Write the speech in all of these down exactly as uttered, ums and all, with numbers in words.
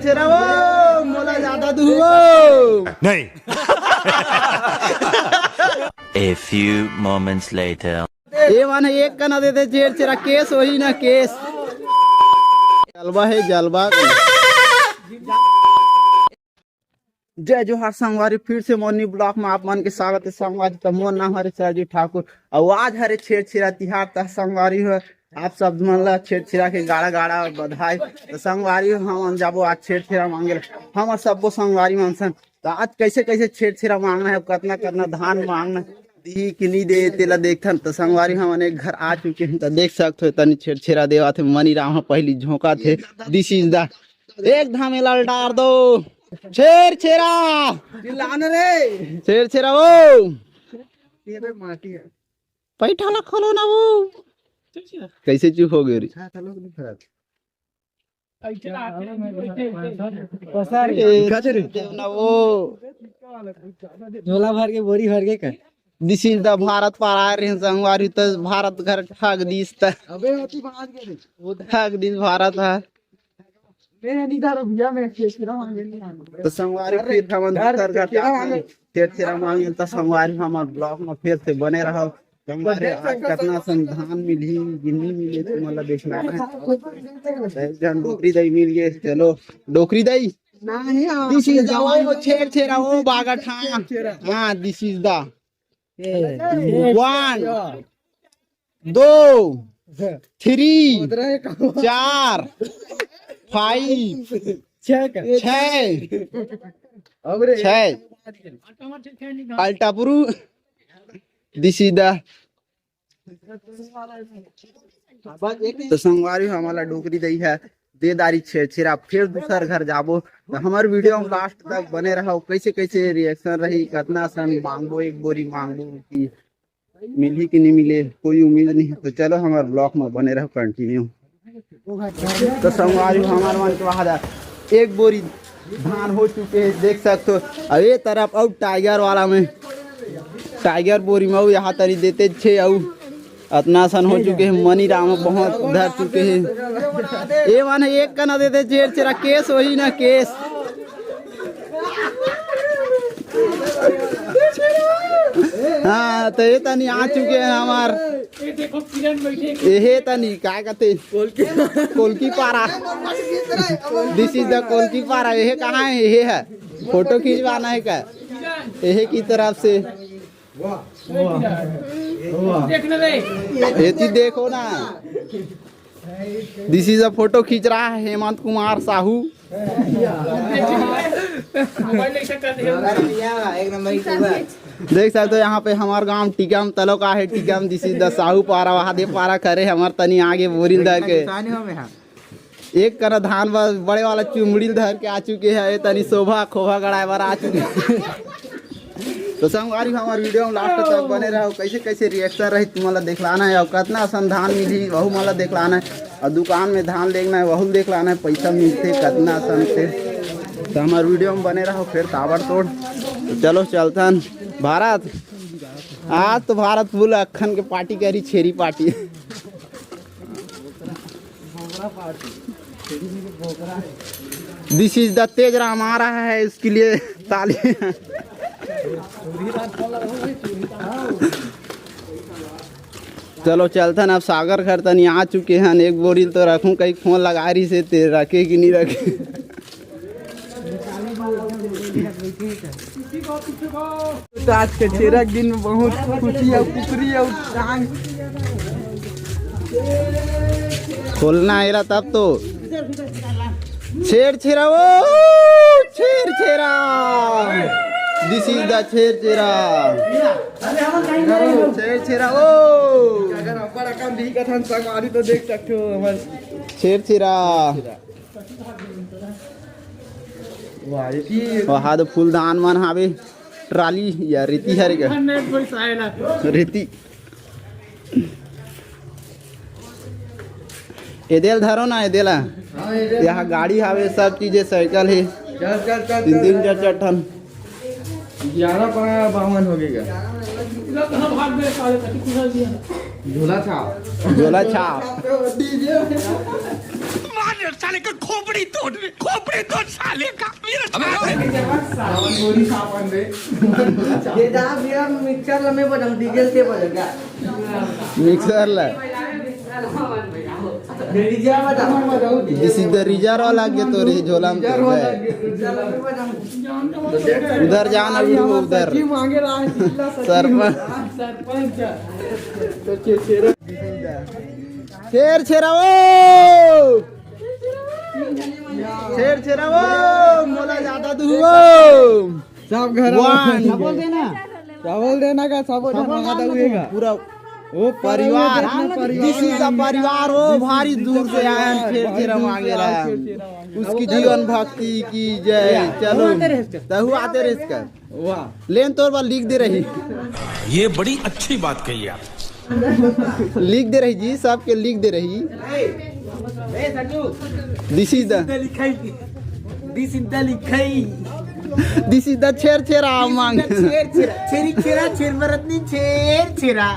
छेरछेरा वो, मोला ज्यादा दुहू वो। नहीं। A few moments later. ए मन एक कना देते छेरछेरा, केस होही ना केस। जलवा हे, जलवा। जय जोहार संगवारी, फिर से मोर new vlog में आप मन के स्वागत हे संगवारी। तो मोर नाम हरे सरजू ठाकुर, अउ आज हरे छेरछेरा तिहार। त संगवारी हो, आप सब मन ला छेरछेरा के गाड़ा गाड़ा बधाई। तो संगवारी हो, हमन जाबो आज छेरछेरा मांगे ला, हमर सब्बो संगवारी मन सन। तो आज कैसे कैसे छेरछेरा मांगना हे, कतना कतना धान मांगना हे, दिही कि नहीं दे, तेला देखथन। तो संगवारी, हमन एक घर आ चुके हैं, तो देख सकत हो, तनी छेरछेरा देवत हे, मनी राम ह पहली झोंकत हे। This is the, एक धामेला डार दो। छेरछेरा। चिल्लाना रे। छेरछेरा वो। ये तो माटी है। पैठा ला खोलो ना वो। कैसे चुप हो गए रे? हाँ, चलो, नहीं फरक। पसार। ए, का रे? देव ना वो। झोला भर के, बोरी भर के कर। This is the भारत पारा रहे संगवारी, त भारत घर ठग दिस त। अबे, होती बात के रे। वो ठग दिस भारत है। मैं नहीं था, भैया, मैं छेरछेरा मांगे नहीं आया। तो संगवारी, फिर हमन दूसर घर जाके छेरछेरा मांगे, तो संगवारी, हमर vlog में फिर से बने रहो। संगवारी, आज कतना सन धान मिलही, गिन्नी मिले, तो मतलब देखना है। एक जन डोकरी दई मिल गए, चलो, डोकरी दई। नहीं, हाँ, this is the वो छेरछेरा, वो बागट, हाँ। हाँ, this is the one, दो, थ्री, चार, फाइव, छह। अब रे। छह। अल्टापुरु, this is the। तो संगवारी, हमला डोकरी दई है, दे दारी छेरछेरा, फिर दूसर घर जाबो। तो हमर video में last तक बने रहो, कैसे कैसे reaction रही, कतना सन मांगबो, एक बोरी मांगबो कि मिलही कि नहीं मिले, कोई उम्मीद नहीं है। तो चलो, हमर vlog में बने रहो continue। तो संगवारी, हमर मन के वहाँ एक बोरी धान हो चुके हैं, देख सकते हो। अब ये तरफ अउ टाइगर वाला में, टाइगर बोरी में अउ यहाँ तरी देते छे, अउ अतना सन हो चुके हैं। मनी राम बहुत धर चुके हैं। ये माने एक कना देते छेरछेरा, केस होही ना केस। हाँ, तो ये तनी आ चुके हैं हमार। ये देखो, किरण बैठे हैं। एहे तनी, का कहते? कोलकी। कोलकी पारा। This is the कोलकी पारा। ये कहाँ है? ये है। फोटो खिंचवाना है का? ये की तरफ से। वाह। वाह। देखने दे। ये चीज देखो ना। This is a photo खींच रहा है हेमंत कुमार साहू। मोबाइल ऐसा कर दे। एक नंबर की बात। देख सकते हो, यहाँ पे हमार गांव टीकम तलो का है। Tikam, this is the Sahu पारा, वहादे पारा करे हमार तनी आगे बोरिल धर के। किसानी हो में हम। एक करा धान बर बड़े वाला चुमड़ी धर के आ चुके हैं, ये तनी शोभा खोभा गड़ाए बर आ चुके हैं। तो संगवारी, हमार video में last तक बने रहो। कैसे कैसे reaction रही, तुमन ला देखलाना है, और कतना असन धान मिली, वहू मन ला देखलाना है, और दुकान में धान लेना है, वहू देखलाना है, पैसा मिलते कतना असन से। तो हमार video में बने रहो, फिर ताबड़तोड़। तो चलो चलथन भारत। आज तो भारत full अखन के party करी, छेरी party। This is the तेज राम आ रहा है, इसके लिए ताली। चलो चलथन अब सागर घर तनी आ चुके हैं। एक बोरिल तो रखूं, कहीं फोन लगा रही से ते रखे कि नहीं रखे। तो आज के छेरछेरा के दिन में बहुत खुशी है, कुकरी है, टांग। खोलना है तब तो। छेरछेरा, ओ, Chherchhera. This is the Chherchhera. Chherchhera, ओ। अगर ऊपर अकाउंट भी कथन संगवारी तो देख सकते हो हमारे। छेरछेरा। वाह, ये की वहाँ तो फूलदान मन हावे, ट्राली या रेती हरे का? रेती। एदेल धरो ना, एदेला। हाँ, एदेल। यहाँ गाड़ी हावे, सब चीजें, साइकिल है। चल, चल, चल, तीन, चल, तीन, चल, चार, चार ठन। ग्यारह पा-, बावन हो गया। झोला छाप। झोला छाप। साले का खोपड़ी तोड़ रे, खोपड़ी तोड़ साले का। ये जा, मेरा मिक्सर लम्बे बजाऊं, डीजल से बजाऊंगा। मिक्सर ला। डीजल बजाऊं। This is the रिजर्व वाला के तो रे झोला में तो है। उधर जाना भी हो उधर। सचिव मांगे रहा है, जिला सचिव। सरपंच। सरपंच। शेर छेरा वो। शेर छेरा वो, मोला ज्यादा दुहो। सब घर One। चावल देना का सब घर मंगा हुएगा। पूरा वो परिवार। परिवार। This is the परिवार वो, भारी दूर से आए हैं, शेर छेरा मांगे रहे हैं। उसकी जीवन भक्ति की जय। चलो, तहु आते रहे इसका। वाह। लेन तोर बार लिख दे रही। ये बड़ी अच्छी बात कही आप। लिख दे रही जी, सबके लिख दे रही। This is the दिस इंदा लिखाई। This is the छेर छेरा मांग। छेर छेरा, छेरी छेरा, छेर बरतनी, छेर छेरा।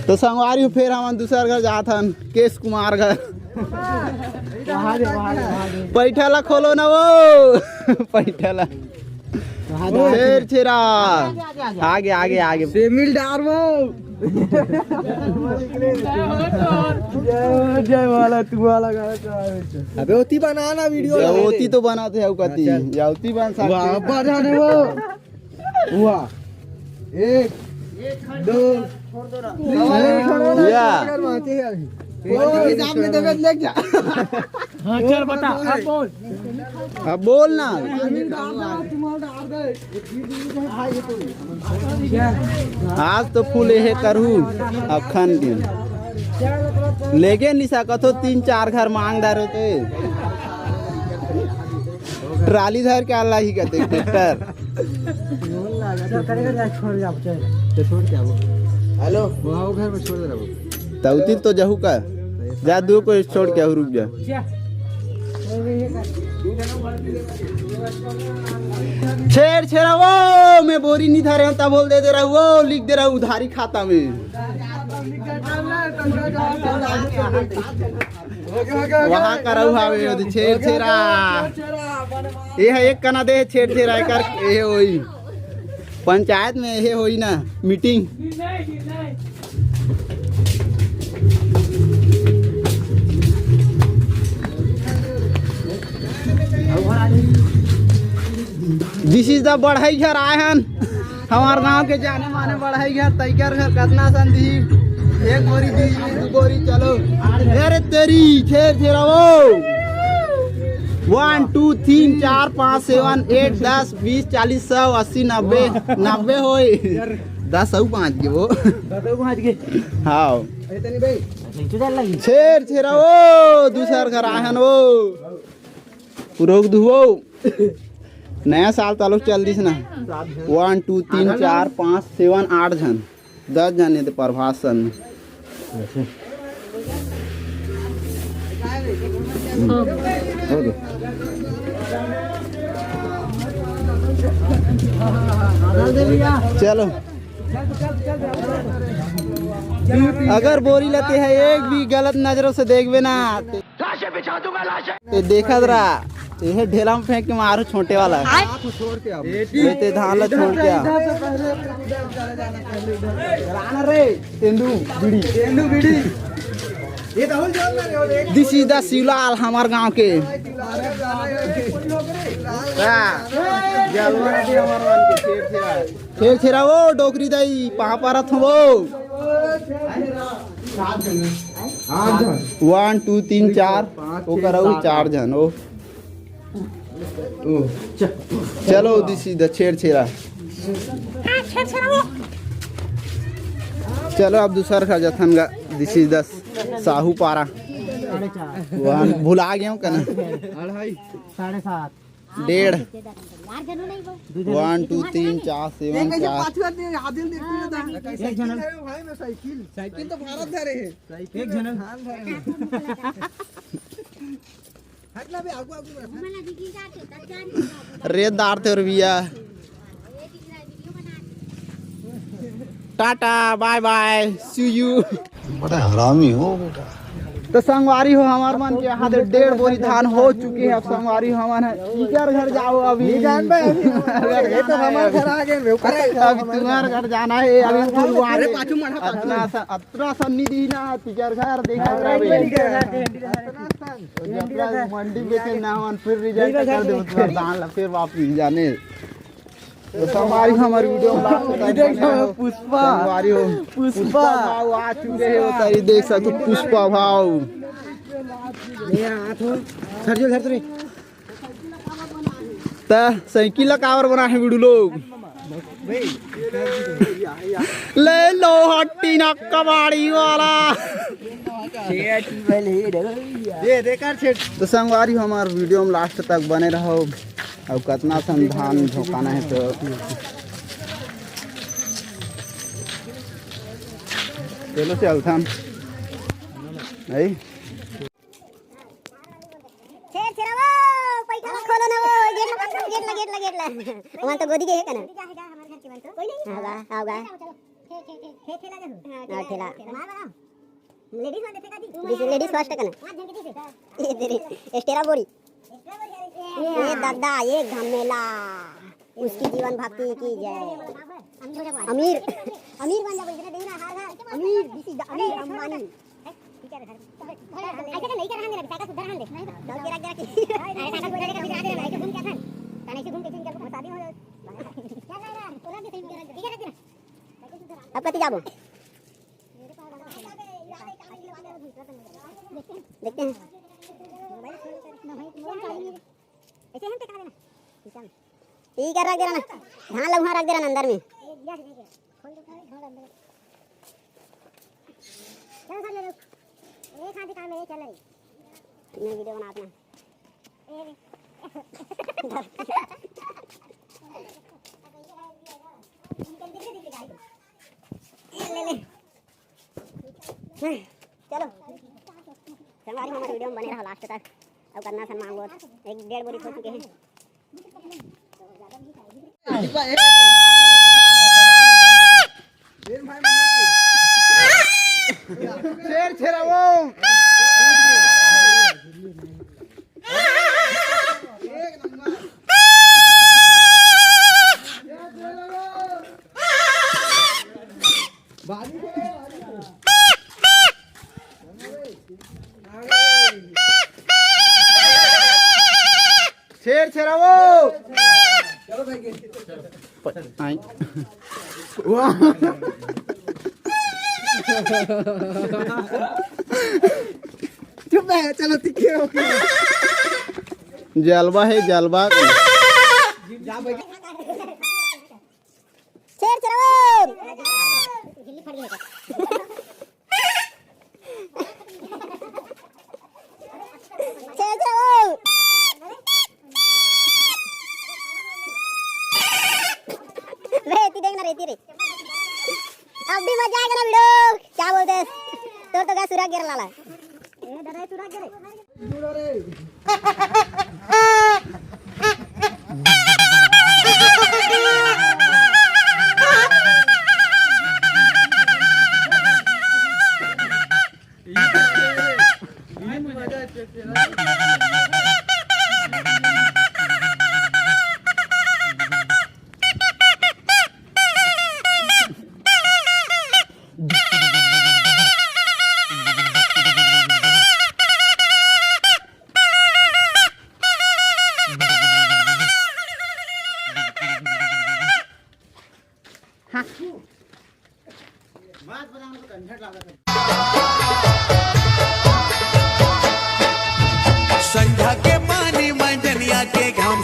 तो संगवारी हो, फेर हमन दूसर घर जात हन, केश कुमार घर। पैठा ला खोलो ना वो। पैठा ला। शेर छेरा। आगे, आगे, आगे। सेमिल डार वो। जय वाला, तू वाला गाना चला। अबे ओती बना ना वीडियो। या ओती तो बनाते हैं कती। अच्छा। या ओती बन सकते वाह, हैं। अब्बा जाने वो। वाह। एक, दो, तीन। या। वो हिसाब में देवे, लेके जा। हाँ, चल बता, अब बोल। अब बोल ना। आज तो फुल यहे करहू अखन दिन। लेके नहीं सकत हो, तीन चार घर मांग डारे ते। ट्राली धर के आला ही कहते ट्रैक्टर। हेलो। वहाँ वो घर में छोड़ दे रहा वो। तौती तो जहू का। जा दू कोई छोड़ के आहू रुक जा। छेर छेरा वो, मैं बोरी नहीं धरे हूँ, तब बोल दे दे रहा वो, लिख दे रहा उधारी खाता में। वहाँ का रहू हावे ओदे छेर छेरा। ये है एक कना दे छेर छेरा कर ये होई। पंचायत में ये होई ना मीटिंग। This is the बढ़ई घर आए हन। हमार गांव के जाने माने बढ़ई घर, तैकर घर कतना सन दी? एक बोरी दी, दू बोरी, चलो। अरे तेरी छेर छेरा वो। वन टू तीन चार पाँच सेवन एट दस बीस चालीस सौ अस्सी नब्बे। नब्बे होए। दस सौ पाँच के वो। हाँ। छेर छेरा वो दूसर घर आए हन वो। रोक दू वो। नया साल तालुक चल दिस ना। वन टू तीन चार पाँच सेवन आठ झन। दस झन ये तो प्रभास सन। चलो। अगर बोरी लेते हैं एक भी गलत नजरों से देखबे ना। लाशें बिछा दूंगा, लाशें। ये देखत रहा, ये ढेला में फेंक के मारो छोटे वाला। ये ते धान ला छोड़ के आ। तेंदू बीड़ी। तेंदू beedi. This is the Shivlal हमार गांव के। हाँ, जलवा भी हमार गांव के शेर छेरा। शेर छेरा वो डोकरी दाई, पाँव परत हो वो। वन टू तीन चार, ओकर अउ चार झन ओ। चलो दिस इज द छेर छेरा। चलो अब दूसर का जथन गा। दिस इज द साहू पारा। वन भुला गया हूँ कना। अढ़ाई। साढ़े सात। डेढ़। यार, जरूर नहीं वो। वन टू तीन चार सेवन चार। एक जनम। साइकिल तो भारत धरे है। एक जनम। हटना बे, आगू, आगू बढ़। घूमे लगी की जाते, तब जान के बाबू। रेत दारते और भैया। टाटा, बाय बाय, सी यू। बड़ा हरामी हो बेटा। तो संगवारी हो, हमर मन के यहाँ दे डेढ़ बोरी धान हो चुके हे। अब संगवारी हो, हमन ह इकर घर जाओ अभी। नहीं जान भाई, अभी तुम्हारे घर ये तो जाना है हमारे अभी। घर आ गए, बेवकूफ अरे, है अभी हमारे तुम्हारे घर। घर जाना है, अभी अरे, बुलवा अरे, दे। पाछू मढ़ा, पाछू। अतना स-, अतना सन्नी दी ना, तिकर घर देखा अरे, अभी। मंडी का घर, मंडी का घर। अतना सन। जब तक मंडी में के ना हो, फिर रिजल्ट कर दे, उसका दान ला फिर वापस जाने। तो संगवारी हो, हमर वीडियो में लास्ट तक बने रहो। पुष्पा। संगवारी हो, पुष्पा। पुष्पा भाव आ चुके हे, उतारी देख सकते हो, पुष्पा भाव। ये हाथ हो। सर जी, उधर तो नहीं। त साइकिल ला काबर बना हे वीडियो लोग? ले लो हट्टी ना कबाड़ी वाला। ये देखा छेड़। तो संगवारी हो, हमर वीडियो में लास्ट तक बने रहो। अउ कतना सन धान झोंकाना हे तो चलो चलथन। नहीं? छेर छेरा वो, पैठा ला खोलो ना वो, गेट ला, गेट ला, गेट ला, गेट ला। वहाँ तो गोदी के है का ना? हाँ गा, हाँ गा। हाँ, ठेला। लेडीज वाले थे का जी? जैसे लेडीज फर्स्ट का ना? ये तेरी स्टेरा बोरी। ये दादा, ये घमेला। उसकी जीवन भक्ति की जय। अमीर, अमीर बन जा, बोल, इतने देना, हर घर अमीर, this is the अमीर अंबानी। ऐसे का नहीं कर, रहने दे, साइकिल सुधर, रहने दे। चल के रख दे, रख दे। अरे, साइकिल सुधर के रख दे, ऐसे घूम के अपन। ताने ऐसे घूम के चल, शादी हो जाए। अब कति जाबो? देखते हैं। ऐसे हम टिका देना। ठीक है, रख दे रहा ना। धान ला उहाँ रख दे रहा ना अंदर में। चलो सर, ले लो। एक हाथ दिखा, मैं ये चल रही। मैं वीडियो बना अपना। ले, ले। चलो संगवारी, हमर वीडियो में बने रहो लास्ट तक। अब करना सन मांगो, एक डेढ़ बोरी हो चुके हैं। शेर छेरा वो। शेर छेरा वो। आई। वाह। चुप है, चलो, तिखे हो गए। जलवा है, जलवा। शेर छेरा वो। छेरा वो। रेती देखना, रेती रे। अब भी मजा आएगा ना वीडियो, क्या बोलते हैं? तोर तो गा सुरा गिर लाला। ए दादा, सुरा गिर। संझा के पानी में जनिया के घाम